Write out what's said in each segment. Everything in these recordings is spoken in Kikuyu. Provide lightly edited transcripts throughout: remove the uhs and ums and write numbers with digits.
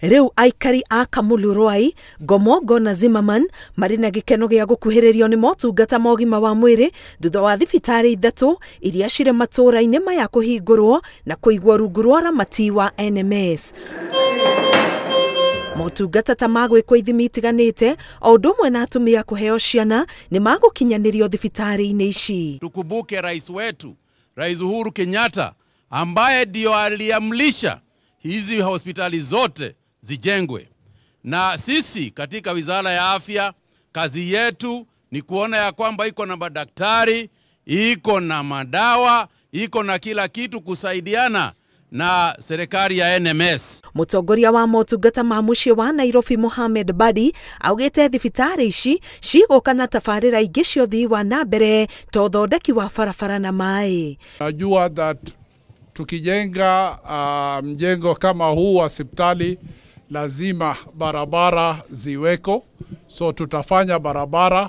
Rĩu aikari a Kamulu Rwai, Ngomongo na Zimmerman marĩ na gĩkeno gĩa gũkuhĩrĩrio nĩ motungata ma ũgima wa mwĩrĩ thutha wa thibitarĩ ithatũ iria cirĩ matũũra-inĩ maya kũhingũrwo na kũigwo rungu rwa ũramati wa NMS. Motungata ta ma gwĩkwo ithimi itiganĩte o ũndũ ũmwe na atumia kũheo ciana nĩ magũkinyanĩrio thibitarĩ-inĩ ici. Tukumbuke rais wetu, Rais Uhuru Kenyatta, ambaye ndio aliamrisha hizi hospitali zote zijengwe. Na sisi katika Wizara ya Afya kazi yetu ni kuona ya kwamba iko na madaktari, iko na madawa, iko na kila kitu kusaidiana na serikali ya NMS. Mũtongoria wa motungata ma mũciĩ wa Nairobi Mohamed Badi augĩte thibitarĩ ici cigũka na tabarĩra ingĩ cia ũthii wa na mbere ta ũthondeki wa barabara na maĩ. Najua that tukijenga mjengo kama huu wa hospitali lazima barabara ziweko, so tutafanya barabara,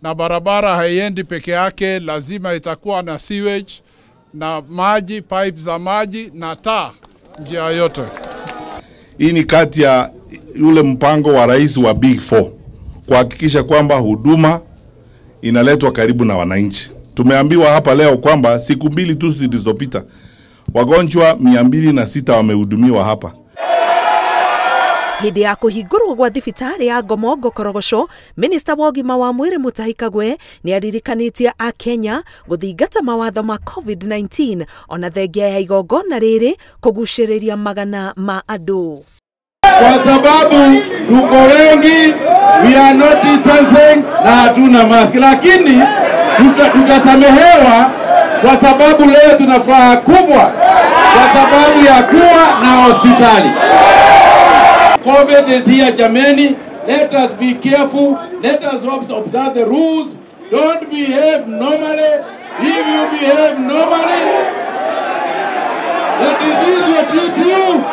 na barabara haiendi peke yake, lazima itakuwa na sewage na maji, pipe za maji na taa njia yote. Hii ni kati ya yule mpango wa rais wa Big Four kuhakikisha kwamba huduma inaletwa karibu na wananchi. Tumeambiwa hapa leo kwamba siku mbili tu zilizopita wagonjwa 206 wamehudumiwa hapa. Hĩndĩ ya kũhingũrwo gwa thibitarĩ ya Ngomongo Korogoco, minista wa ũgima wa mwĩrĩ Mutahi Kagwe nĩ aririkanĩtie Akenya gũthingata mawatho ma COVID-19 ona thengia ya igongona rĩrĩ kũgucĩrĩria magana ma andũ. Kwa sababu tuko wengi, we are not distancing na hatuna mask, lakini tutasamehewa kwa sababu leo tuna furaha kubwa kwa sababu ya kuwa na hospitali. COVID is here, jameni. Let us be careful. Let us observe the rules. Don't behave normally. If you behave normally, the disease will treat you.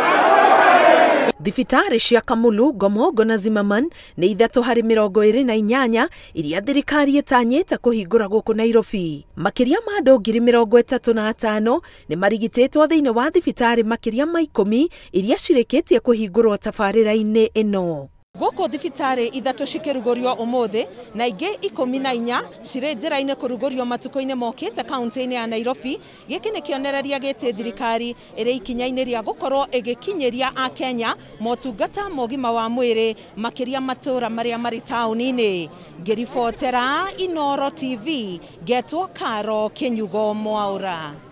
Thibitarĩ cia Kamulu, Ngomongo na Zimmerman nĩ ithatũ harĩ 28 iria thirikari ĩtanyĩte kũhingũra gũkũ Nairobi. Makĩria ma andũ 35,000 nĩ marigitĩtwo thĩinĩ wa thibitarĩ makĩria ma 10 iria cirĩkĩtie kũhingũrwo tabarĩra-inĩ ĩno. Gũkũ thibitarĩ ithatũ cikĩrugũrio ũmũthĩ na ingĩ 14 cirĩ njĩra-inĩ kũrugũrio matukũ-inĩ mokĩte kaunti-inĩ ya Nairobi. Gĩkĩ nĩ kĩonereria gĩtĩ thirikari ĩrĩ ikinya-inĩ rĩa gũkorwo ĩgĩkinyĩria Akenya motungata ma ũgima wa mwĩrĩ makĩria matũũra marĩa marĩ taũni-inĩ. Ngĩribotera Inooro TV, ngetwo Karo Kĩnyugo Mwaũra.